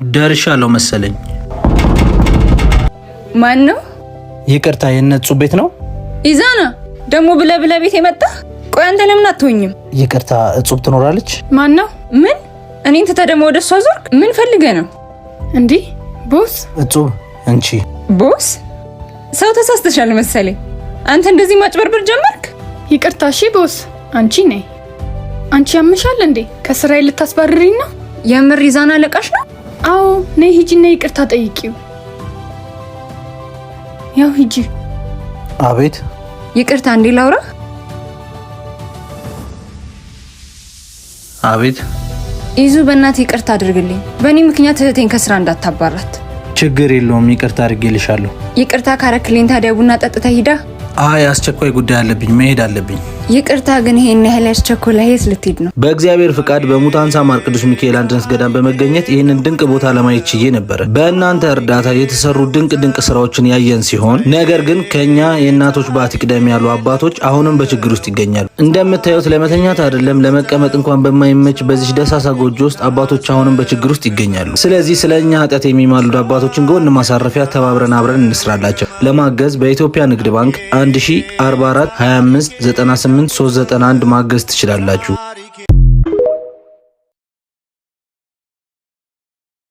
ደርሻለሁ መሰለኝ። ማን ነው? ይቅርታ፣ የእነ እጹብ ቤት ነው? ኢዛና ደግሞ ብለ ብለ ቤት የመጣ? ቆይ አንተ ለምን አትሆኝም? ይቅርታ፣ እጹብ ትኖራለች? ማን ነው? ምን እኔን ትተህ ደግሞ ወደ እሷ ዞርክ? ምን ፈልገህ ነው? እንዲህ boss፣ እጹብ እንቺ። Boss፣ ሰው ተሳስተሻል መሰለኝ። አንተ እንደዚህ ማጭበርበር ጀመርክ? ይቅርታ። እሺ boss፣ አንቺ ነይ። አንቺ ያምሻል እንዴ? ከስራዬ ልታስባርሪኝ ነው? የምር ኢዛና አለቃሽ ነው? አዎ፣ ነይ ሂጂና ይቅርታ ጠይቂው። ያው ሂጂ። አቤት። ይቅርታ፣ እንዴ ላውራ? አቤት። ይዙ፣ በእናትህ ይቅርታ አድርግልኝ። በእኔ ምክንያት እህቴን ከስራ እንዳታባራት። ችግር የለውም፣ ይቅርታ አድርጌልሻለሁ። ይቅርታ ካረክልኝ ታዲያ ቡና ጠጥተህ ሂዳ። አይ፣ አስቸኳይ ጉዳይ አለብኝ፣ መሄድ አለብኝ። ይቅርታ ግን ይሄን ያህል ያስቸኮለ የት ልትሄድ ነው? በእግዚአብሔር ፍቃድ በሙታንሳ ማር ቅዱስ ሚካኤል አንድነት ገዳም በመገኘት ይህንን ድንቅ ቦታ ለማየት ችዬ ነበረ። በእናንተ እርዳታ የተሰሩ ድንቅ ድንቅ ስራዎችን ያየን ሲሆን ነገር ግን ከኛ የእናቶች ባት ይቅደም ያሉ አባቶች አሁንም በችግር ውስጥ ይገኛሉ። እንደምታዩት ለመተኛት አይደለም ለመቀመጥ እንኳን በማይመች በዚህ ደሳሳ ጎጆ ውስጥ አባቶች አሁንም በችግር ውስጥ ይገኛሉ። ስለዚህ ስለ እኛ ኃጢአት የሚማልዱ አባቶችን ጎን ማሳረፊያ ተባብረን አብረን እንስራላቸው። ለማገዝ በኢትዮጵያ ንግድ ባንክ 1044 25 98 391 ማገዝ ትችላላችሁ።